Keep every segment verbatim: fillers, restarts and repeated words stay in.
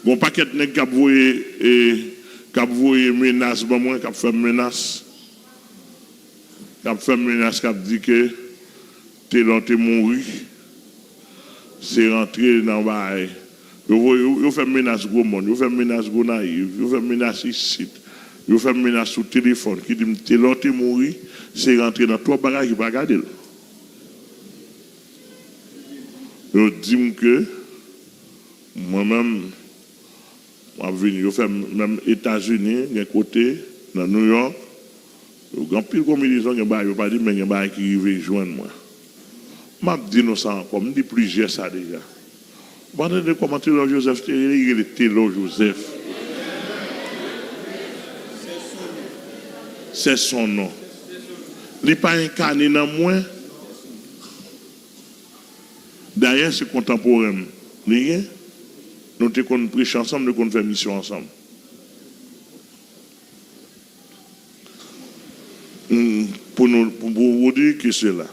Gon pakèt nèg k ap voye, e, k ap voye menas ban mwen, k ap fè m menas, k ap fè m menas, k ap di ke Telor te mouri, se rantre nan bagay. Yo voye, yo, yo fè m menas Gwomòn, yo fè m menas Gonayiv, yo fè m menas isit, yo fè m menas sou telefòn ki di m Telor te mouri, se rantre nan twòp bagay ki pa gade l. Yo di m ke mwen menm, m ap vini. Yo fè m menm Etazini, gen kote, nan New York, yo gen anpil konbinezon, gen bagay yo pa di m, men gen bagay ki rive jwenn mwen. M ap di nou sa ankò, m di plizyè sa deja. Ou pa tande kòman Telor Joseph te rele? Li rele Telor Joseph. C'est son nom. Li pa enkane nan mwen. Dayè, se kontanporen m li ye. Nou te konn preche ansanm, nou te konn fè misyon ansanm. Mm, pou nou, pou, pou, pou di ke sela.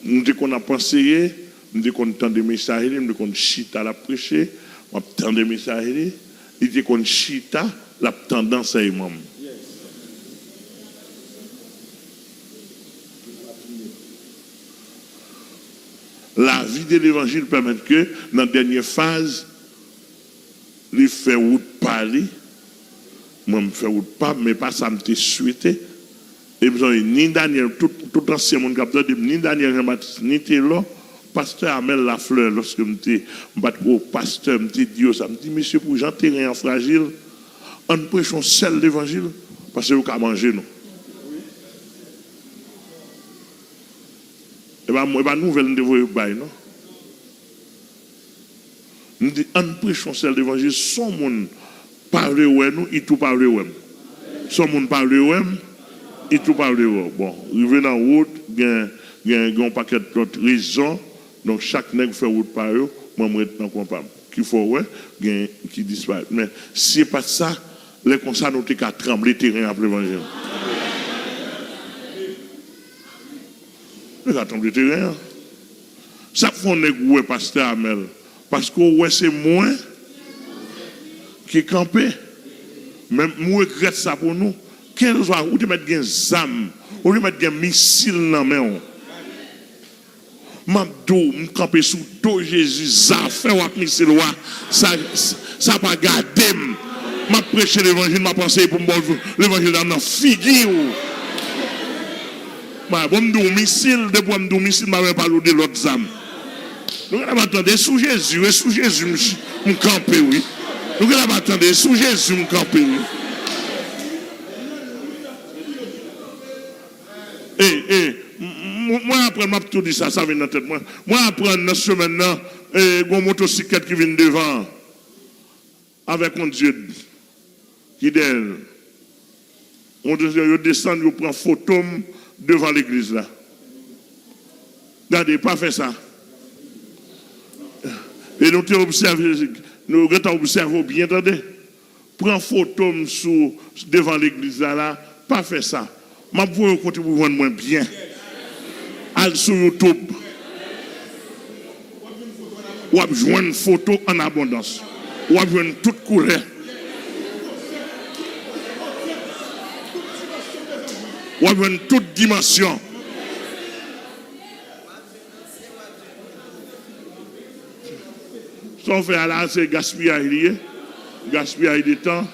M te konn ap anseye, m te konn tande mesaj li, m te konn chita l ap preche, m ap tande mesaj li, li te konn chita, l ap tande ansèyman m. Lavi de levanjil pèmèt ke nan dènye faz, li fè wout pa li, mwen m fè wout pa m, men pa sa m te swete. E m sonje ni Daniel, tout, tout ansyen moun k ap tande m, ni Daniel Jean Baptiste, ni Telor, pastè Amel Lafleur, lòske m te, m pa t ko pastè, m te di yo sa. M di, mesye, pou jan teren an frajil, ann preche yon sèl levanjil, paske yo ka manje nou. E pa, e pa nouvèl m te voye bay, non. M di, ann preche yon sèl levanjil, si yon moun pa vle wè nou, li tou pa vle wè m. Si yon moun pa vle wè m, li tou pa vle wè w. Bon, rive nan wout, gen, gen, gen yon pakèt lòt rezon. Donk, chak nèg fè wout pa yo, mwen, m ret nan kwen pa m. Ki fè w wè, gen ki disparèt. Men, si se pa t sa, lè konsa, nou te ka tranble teren ap levanjil. Nou te ka tranble teren an. Sa k fè yon nèg wè pastè Amel? Paske w wè se mwen ki kanpe. Men m regrèt sa pou nou. Kèlkeswa, ou te mèt gen zam, ou te mèt gen misil nan men w. M ap di w, m kanpe sou do Jezi, zafè w ak misil w a, sa, sa pa gade m. M ap preche levanjil, m ap anseye pou m ba w levanjil la nan figi w. Bon, m di w misil, depi w wè m di w misil, m pa menm pale w de lòt zam. Nou genlè pa tande, e sou Jezi, e sou Jezi m, m kanpe, wi. Nou genlè pa tande, e sou Jezi m kanpe, wi. E, e, m, m, mwen aprann, m ap tou di sa, sa vin nan tèt mwen. Mwen aprann nan semèn nan, e, gen yon motosiklèt ki vin devan an, avèk yon dyed ki dèyè l. Motosiklèt, yo desann, yo pran foto m devan legliz la. Gade, pa fè sa. E nou te obsève, nou gentan obsève w byen, tande. Pran foto m sou, devan legliz la, la, pa fè sa. M ap voye w kote pou jwenn mwen byen. Al sou YouTube. W ap jwenn foto an abondans. W ap jwenn tout koulè. W ap jwenn tout dimansyon. Sa w fè a la, se gaspiyaj li ye. Gaspiyaj de tan.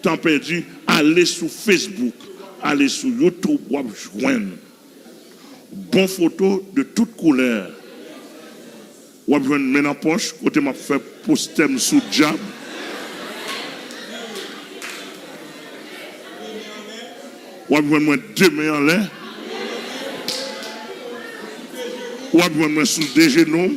Tan pèdi. Ale sou Facebook, ale sou YouTube, w ap jwenn bon foto de tout koulè. W ap jwenn men nan pòch, kote m ap fè postè m sou dyab. W ap jwenn mwen de men anlè. W ap jwenn mwen sou de jenou.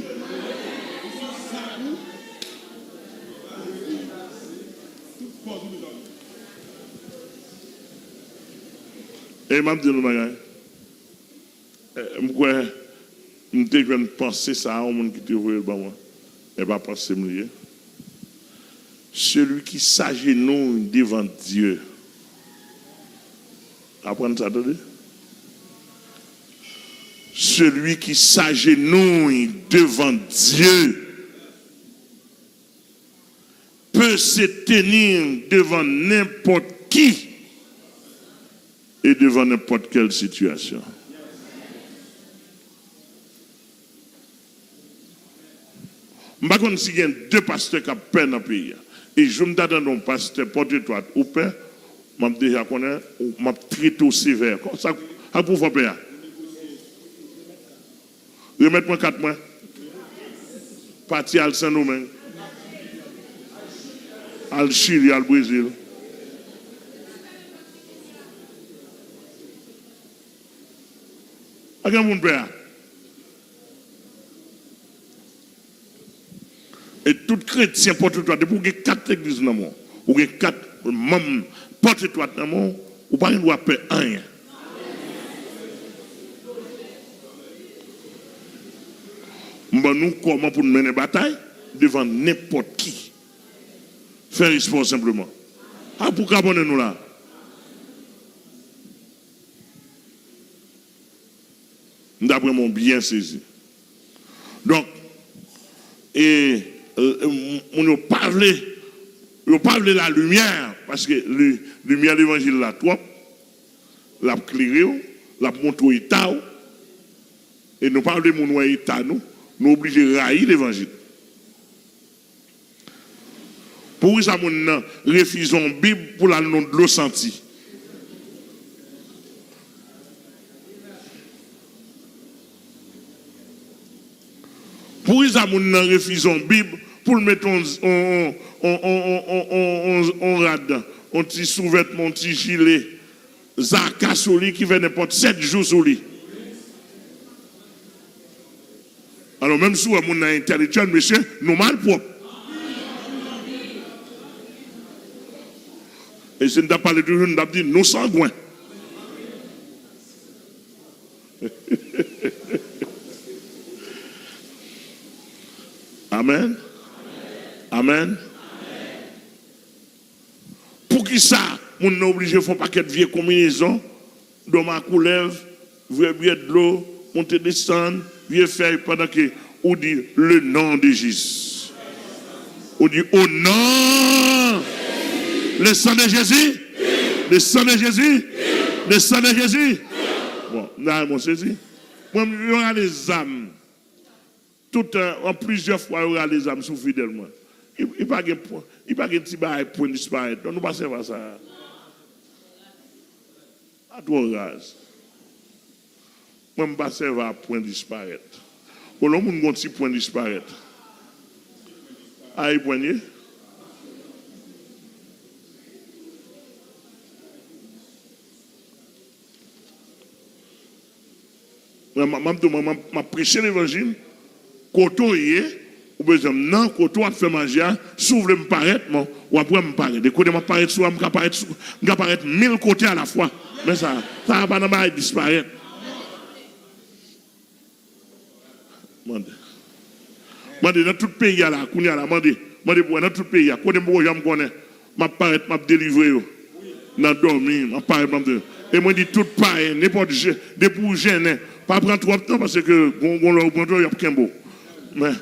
E m ap di nou bagay. Eh, m kwè m te jwenn panse sa a, yon moun ki te voye l ban mwen. E pa panse m li ye. Celui qui s'agenouille devant Dieu. Aprann sa, tande. Celui qui s'agenouille devant Dieu se tenir devan nenpòt ki e devan nenpòt kèl sitiyasyon. M pa konn si gen de pastè k ap pè nan peyi a. E jou m ta tande yon pastè Pòtoetwat ou pè, m ap deja konnen, ou- m ap trete w sevè. Kò- Sa, sa k pou fè pè a? Remèt mwen kat mwen. Pati al Sendomeng. Al Chili, al Brezil. Pa gen moun pè a. E tout kretyen Pòtoetwat, depi w gen kat legliz nan men w, ou gen kat manm Pòtoetwat nan men w, ou pa gen dwa pè anyen. M ban nou kòman pou n mennen batay devan nenpòt ki. Fè espò senpleman. A pou kabonnen nou la. M ta vrèman byen sezi. Donk, e, e, moun yo pa vle, yo pa vle lalimyè, paske li- limyè levanjil la twòp, l ap klere w, l ap montre w eta w, e nou pa vle moun wè eta nou, nou oblije rayi levanjil. Poukisa moun nan refize yon Bib pou l al nan dlo santi? Poukisa moun nan refize yon Bib pou l mete yon, yon, yon rad, yon ti souvètman, yon ti jile? Zaka sou li ki fè nenpòt sèt jou sou li. Alò, menm si w wè moun nan entèlektyèl, mesye, nou malpwòp. E si n t ap pale toujou, n t ap di, nou sangwen. Amèn. Amèn. Poukisa moun nan oblije fè yon pakèt vye konbinezon, dòmi a koulèv, vye byè dlo, monte desann, vye fèy, pandan ke ou di, le nom de Jésus. Ou di, au nom, le sang de Jésus, le sang de Jésus, le sang de Jésus. Bon, m ta renmen w sezi. Mwen, yo rale zam. Tout, euh, an plizyè fwa, yo rale zam sou fidèl mwen. Li, li pa gen pwen, li pa gen ti bagay pwen disparèt. Non, nou pa sèvi a sa. A twò raz. Mwen, m pa sèvi a pwen disparèt. Bon, lè yon moun gon ti pwen disparèt. A, e pwen ye? Mwen, m, m ap di w, mwen, m ap, m ap preche levanjil. Kote w ye, ou bezwen m nan, kote w ap fè manje a, si w vle m parèt, mwen, w ap wè m parèt. E kote m ap parèt sou a, m ka parèt sou, m ka parèt mil kote alafwa. Men sa, sa pa nan bagay disparèt. Mande. Mande nan tout peyi a la, kounye a la, mande. Mande pou wè nan tout peyi a. Kote m poko janm konnen. M ap parèt, m ap delivre yo. Nan dòmi, m ap parèt, m ap delivre. E mwen di tout payen, nenpòt je, depi w jennen, pa pran twòp tan, paske gon, gon lè ou pran twòp, y ap kenbe w. Men,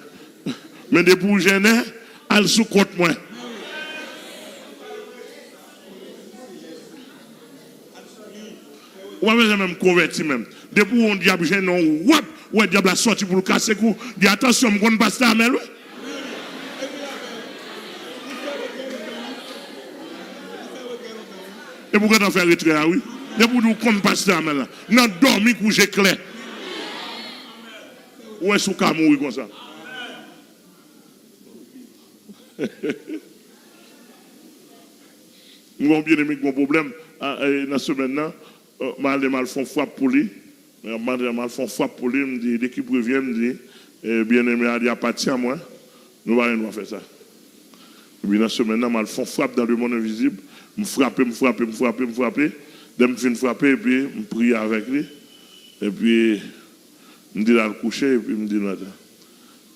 men depi w jennen, al sou kont mwen. Ou pa bezwen menm konvèti menm. Depi w wè yon dyab jennen w, w ap wè dyab la sòti pou l kase kou. Di, atansyon, m konn pastè Amèl, wi. Epi w gentan fè retrè a, wi. Depi w di w konn pastè Amèl la. Nan dòmi kou je klè. Ou wè si w ka mouri konsa. M gen yon byeneme ki gen yon pwoblèm, a, e, nan semèn nan, e, m ale, m al fè yon frap pou li. M al, m al fè yon frap pou li, m di, de ki pwevyen, m di, e, byeneme a di, apati a mwen, nou pa gen dwa fè sa. Epi nan semèn nan, m al fè yon frap dans le monde invisible, m frape, m frape, m frape, m frape. Lè m fin frape, epi m priye avèk li. Epi, m di l al kouche, epi m di l,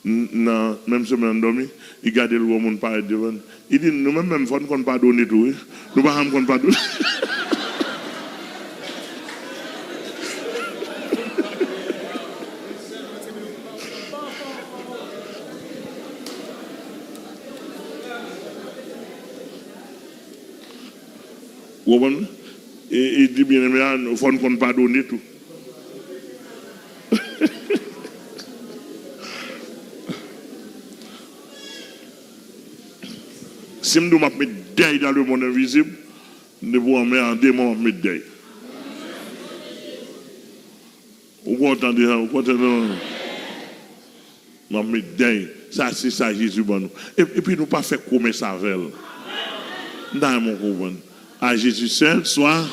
nan menm semèn an dòmi, li gade l wè yon moun parèt devan l. Li di, nou menm menm, fò n konn padone tou, wi. Nou pa janm konn padone. Ou konprann? E, e di byeneme a, fò n konn padone tou. Si m di w m ap met dèy dans le monde invisible, m di pou anmè an de mwa m ap met dèy. Ou kontan deja, ou kontan deja. M ap met dèy. Sa se sa Jezi ban nou. E- Epi nou pa fè komès avè l. M ta renmen w konprann. À Jésus seul soit